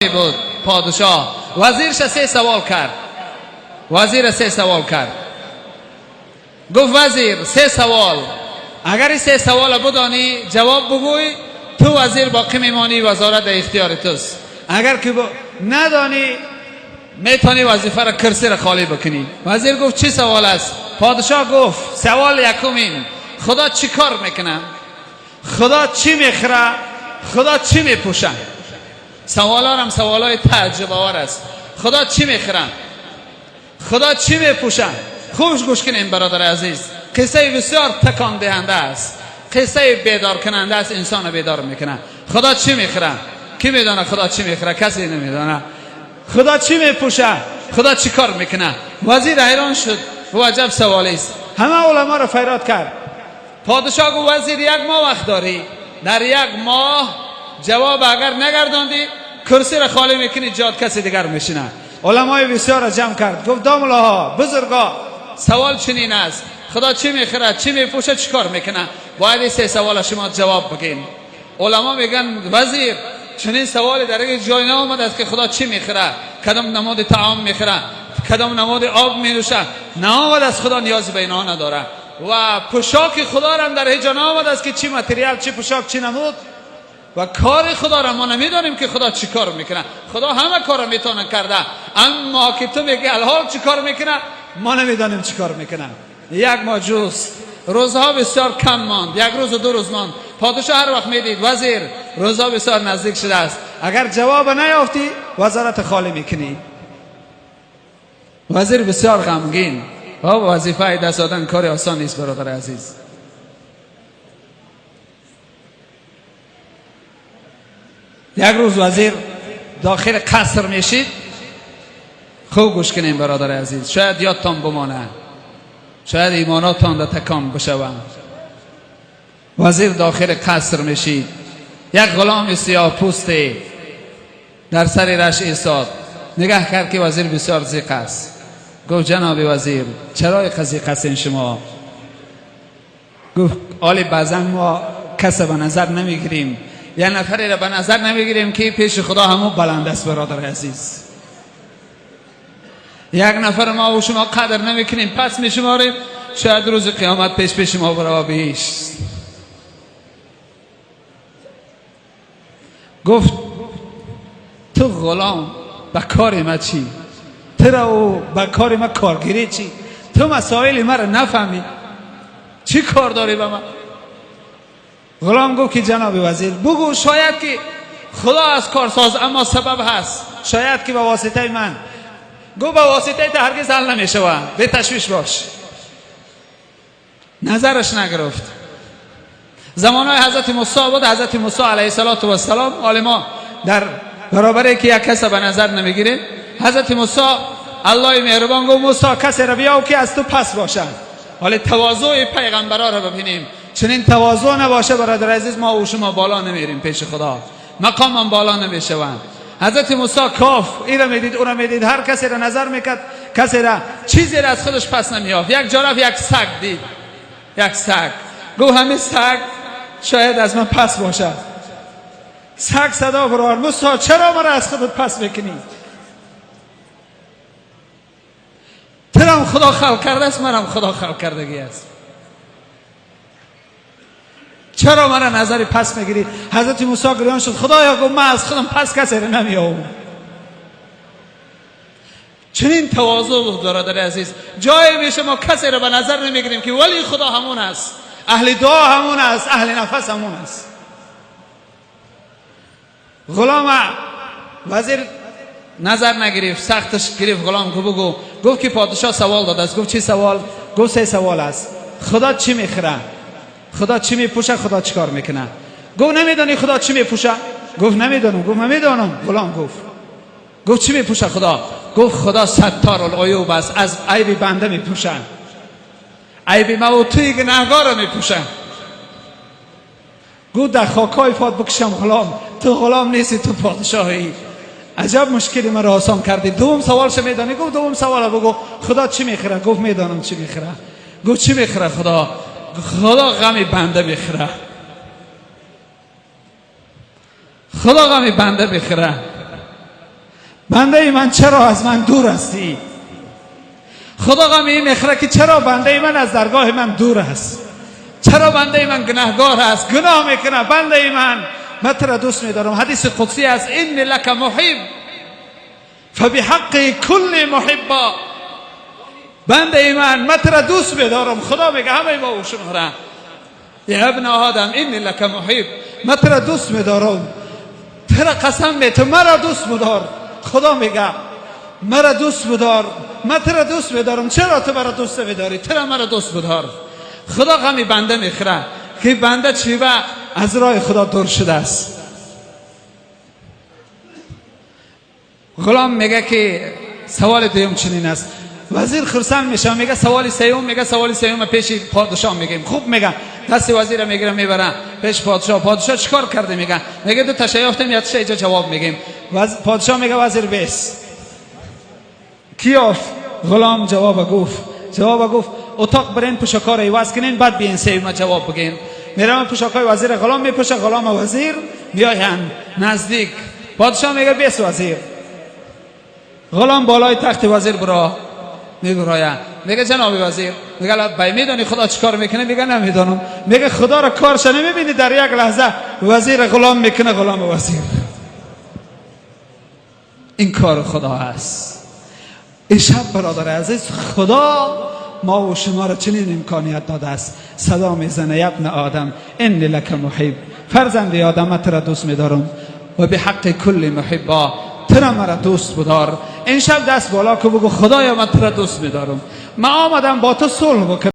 Буд подшоҳ вазирша се савол кард. Вазира се савол кард. Гуфт: вазир, се савол, агар ин се савола бидонӣ, ҷавоб бигӯй, ту вазир боқӣ мемонӣ, вазорат дар ихтиёри туст. Агар ки надонӣ, метавонӣ вазифаро, кирсиро холӣ бикунӣ. Вазир гуфт: чӣ савол аст? Подшоҳ гуфт: савол якум ин: худо чӣ кор мекунад, худо чӣ мехӯра, худо чӣ мепӯша? Саволарам саволҳои таъҷубовар аст. Худо чӣ мехӯра, худо чӣ мепӯша? Хуш гӯш кунем, бародари азиз. Қиссаи бисёр такондиҳанда аст, қиссаи бедоркунанда аст, инсонро бедор мекунад. Худо чӣ мехӯра? Кӣ медонад худо чӣ мехӯра? Касе намедонад. Худо чӣ мепӯша? Худо чӣ кор мекунад? Вазир ҳайрон шуд. Аҷаб саволест. Ҳама уламоро фарёд кард. Подшоҳ гуфт: вазир, як моҳ вақт дорӣ. Дар як моҳ ҷавоб агар нагардондӣ, курсиро холӣ мекунӣ, ҷоят каси дигар мешинад. Уламои бисёрро ҷамъ кард, гуфт: домуллоҳо, бузурго, савол чунин аст: худо чӣ мехӯрад, чӣ мепӯшад, чӣ кор мекунад? Бояд ин се савола шумо ҷавоб бигин. Уламо мегӯянд: вазир, чунин саволе дар ҳеҷ ҷой наомадааст, ки худо чӣ мехӯрад, кадом намуди таом мехӯрад, кадом намуди об менӯшад. Наомадааст. Худо ниёзе ба инҳо надорад. Ва пӯшоки худорам дар ҳеҷ ҷо наомадааст, ки чӣ материал, чӣ пӯшок, чӣ намуд. Ва кори худоро мо намедонем, ки худо чӣ кор мекунад. Худо ҳама корро метавонад карда, аммо ки ту мегӯӣ алҳол чӣ кор мекунад, мо намедонем чӣ кор мекунад. Як моҳ ҷуст, рӯзҳо бисёр кам монд, як рӯзу 2 рӯз монд. Подшоҳ ҳар вақт медид: вазир, рӯзҳо бисёр наздик шудааст. Агар ҷавоб наёфтӣ, вазорат холӣ мекунӣ. Вазир бисёр ғамгин. Вазифаи даст додан кори осон нест, бародари азиз. Як рӯз вазир дохили қаср мешид. Хуб гӯш кунем, бародари азиз, шояд ёдтон бимонад, шояд имонотон да такон бишаванд. Вазир дохили қаср мешид, як ғуломи сиёҳпӯсте дар сари раш истод. Нигаҳ кард, ки вазир бисёр зиқ аст. Гуфт: ҷаноби вазир, чаро иқа зиқ ҳастен шумо? Гуфт: оли баъзан мо каса ба назар намегирем, як нафареро ба назар намегирем, ки пеши худо ҳамон баланд аст. Бародари азиз, як нафар мо шумо қадр намекунем, пас мешуморем, шояд рӯзи қиёмат пеш пеши мо барава биҳишт. Гуфт: ту ғулом, ба кори ма чӣ? Тура ба кори ма коргирӣ чӣ? Ту масоили маро нафаҳмӣ. Чӣ кор дорӣ ба ман? Ғулом гуфт, ки ҷаноби вазир, бугӯ, шояд ки худо аз корсоз, аммо сабаб ҳаст. Шояд ки ба воситаи ман. Гуфт: ба воситаи ту ҳаргиз ҳал намешавад, беташвиш бош. Назараш нагирифт. Замонҳои ҳазрати мусо буд. Ҳазрати мусо алайҳиссалоту вассалом, олимо дар баробаре ки як каса ба назар намегирем, ҳазрати мусо, аллоҳи меҳрубон гуфт: мусо, касеро биёв, ки аз ту пас бошад. Ҳоли тавозӯи пайғамбароро бибинем. Чунин тавозӯ набоша, бародари азиз, мо ӯ шумо боло намерем, пеши худо мақомам боло намешаванд. Ҳазрати мусо коф ира медид, ура медид, ҳар касеро назар мекард, касера чизеро аз худаш пас намеёфт. Як ҷо рафт, як саг дид, як саг. Гуфт: ҳамин саг шояд аз ман пас бошад. Саг садо баровард: мусо, чаро маро аз худат пас мекунӣ? Турам худо халқ кардааст, манам худо халқ кардагӣ аст. Чаро маро назари пас мегирӣ? Ҳазрати мусо гирён шуд. Худоё, гуфт, ман аз худам пас касеро намеёбам. Чунин тавозӯ буд, бародари азиз. Ҷое меша, мо касеро ба назар намегирем, ки вали худо ҳамон аст. Аҳли дуо ҳамон аст, аҳли нафас ҳамон аст. Ғулома вазир назар нагирифт, сахташ гирифт. Ғулом гуфт: бугӯ. Гуфт, ки подшоҳ савол додааст. Гуфт: чӣ савол? Гуфт: се савол аст: худо чӣ мехӯра, худо чӣ мепӯша, худо чӣ кор мекунад? Гуфт: намедонӣ худо чӣ мепӯша? Гуфт: намедонам. Гуфт: ман медонам. Ғулом гуфт: чӣ мепӯша худо? Гуфт: худо саттор-ул-уюб аст, аз айби банда мепӯша. Айби ма ва туи гунаҳгорро мепӯша. Гуфт: дар хокҳои фот бикушам, ғулом, ту ғулом нести, ту подшоҳӣ. Аҷаб мушкили маро осон кардӣ. Дуввум саволша медонӣ? Гуфт: дуввум савола бугӯ. Худо чӣ мехӯра? Гуфт: медонам чӣ мехӯра. Гуфт: чӣ мехӯра худо? Худо ғами банда мехӯра. Худо ғами банда мехӯра. بنده من چرا از من دور هستی؟ خدا غم این میخوره که چرا بنده من از درگاه من دور است، چرا بنده من گناهگار است، گناه میکنه. بنده من، من تو را دوست میدارم. حدیث قدسی است: إني لك محب فبحق كل محبا. بنده من، من تو را دوست میدارم. خدا میگه همه ما و شما را: يا ابن آدم إني لك محب. من تو را دوست میدارم، تو را قسم میتم، مرا دوست بدار. خدا میگه مرا دوست بدار، من تو را دوست میدارم، چرا تو مرا دوست نمیداری؟ تو مرا دوست بدار. خدا غمی بنده میخوره که بنده چی از راه خدا دور شده است. غلام میگه که سوال دوم چنین است. وزیر خرسند میشه، میگه سوال سوم، میگه سوال سوم پیش پادشاه میگیم. خوب، میگه دست وزیر میگیره، میبره پیش پادشاه. پادشاه چیکار کرده؟ میگه دو تا یافتیم، یک اینجا جواب میگیم. پادشاه میگه وزیر بیس کی یافت؟ غلام جواب گفت، جواب گفت. اتاق برین، پوشاکا رو عوض کنین، بعد بیین سیما جواب بگین. میرم پوشاکای وزیر غلام میپوشه، غلام وزیر میاین نزدیک. پادشاه میگه بیس وزیر. غلام بالای تخت وزیر برا میبراید، میگه جناب وزیر، میگه بای میدونی خدا چیکار میکنه؟ میگه نمیدونم. میگه خدا را کارش نمیبینی؟ در یک لحظه وزیر غلام میکنه، غلام وزیر. این کار خدا است. این شب برادر عزیز، خدا ما و شما را چنین امکانیت داده است. صدا میزنه: يا ابن آدم إني لك محب. فرزند آدم، تو را دوست میدارم و به حق کل محبا، تو مرا دوست بدار. این شب دست بالا که بگو خدایا من تو را دوست میدارم، من آمدم با تو صلح بکنم.